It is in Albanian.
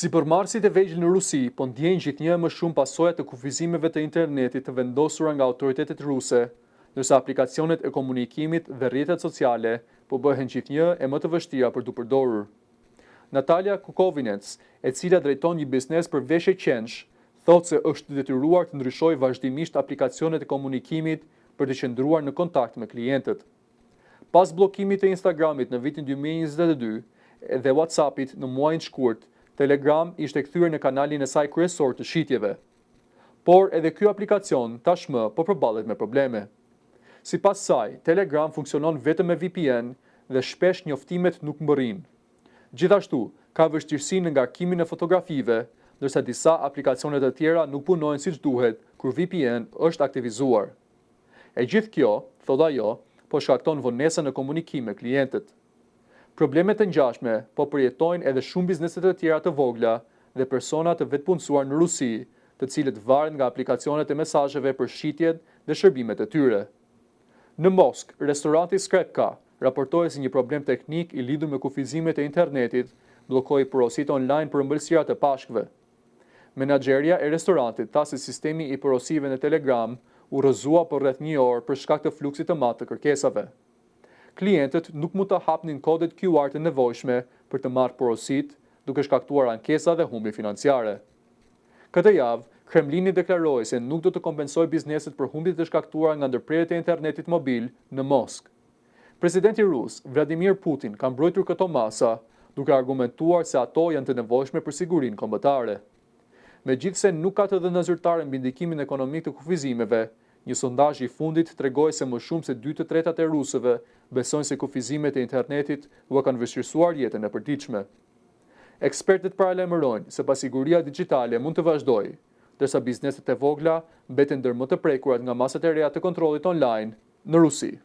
Sipërmarrësit e vegjël në Rusi po ndjejnë gjithnjë e më shumë pasojat e kufizimeve të internetit të vendosura nga autoritetet ruse, ndërsa aplikacionet e komunikimit dhe rrjetet sociale po bëhen gjithnjë e më të vështira për t'u përdorur. Natalia Kukovinets, e cila drejton një biznes për veshje qensh, thotë se është detyruar të ndryshojë vazhdimisht aplikacionet e komunikimit për të qëndruar në kontakt me klientët. Pas bllokimit të Instagramit në vitin 2022 dhe WhatsApp-it në muajin shkurt, Telegram ishte kthyer në kanalin e saj kryesor të shitjeve. Por edhe ky aplikacion tashmë po përballet me probleme. Sipas saj, Telegram funksionon vetëm me VPN dhe shpesh njoftimet nuk mbërrijnë. Gjithashtu, ka vështirësi në ngarkimin e fotografive, ndërsa disa aplikacione të tjera nuk punojnë siç duhet kur VPN është aktivizuar. E gjithë kjo, thotë ajo, po shkakton vonesa në komunikim me klientët. Probleme të ngjashme po përjetojnë edhe shumë biznese të tjera të vogla dhe persona të vetëpunësuar në Rusi, të cilët varen nga aplikacionet e mesazheve për shitjet dhe shërbimet e tyre. Në Moskë, restoranti Skrepka raportoi se një problem teknik i lidhur me kufizimet e internetit bllokoi porositë online për ëmbëlsirat e Pashkëve. Menaxherja e restorantit tha se sistemi i porosive në Telegram u rrëzua për rreth një orë për shkak të fluksit të madh të kërkesave. Klientët nuk mund të hapnin kodet QR të nevojshme për të marrë porositë, duke shkaktuar ankesa dhe humbje financiare. Këtë javë, Kremlini deklaroi se nuk do të kompensojë bizneset për humbjet e shkaktuara nga ndërprerjet e internetit mobil në Moskë. Presidenti rus, Vladimir Putin ka mbrojtur këto masa, duke argumentuar se ato janë të nevojshme për sigurinë kombëtare. Megjithëse nuk ka të dhëna zyrtare mbi ndikimin ekonomik të kufizimeve, një sondazh i fundit tregoi se më shumë se 2/3 e rusëve besojnë se kufizimet e internetit ua kanë vështirësuar jetën e përditshme. Ekspertët paralajmërojnë se pasiguria digjitale mund të vazhdojë, ndërsa bizneset e vogla mbeten ndër më të prekurat nga masat e reja të kontrollit online në Rusi.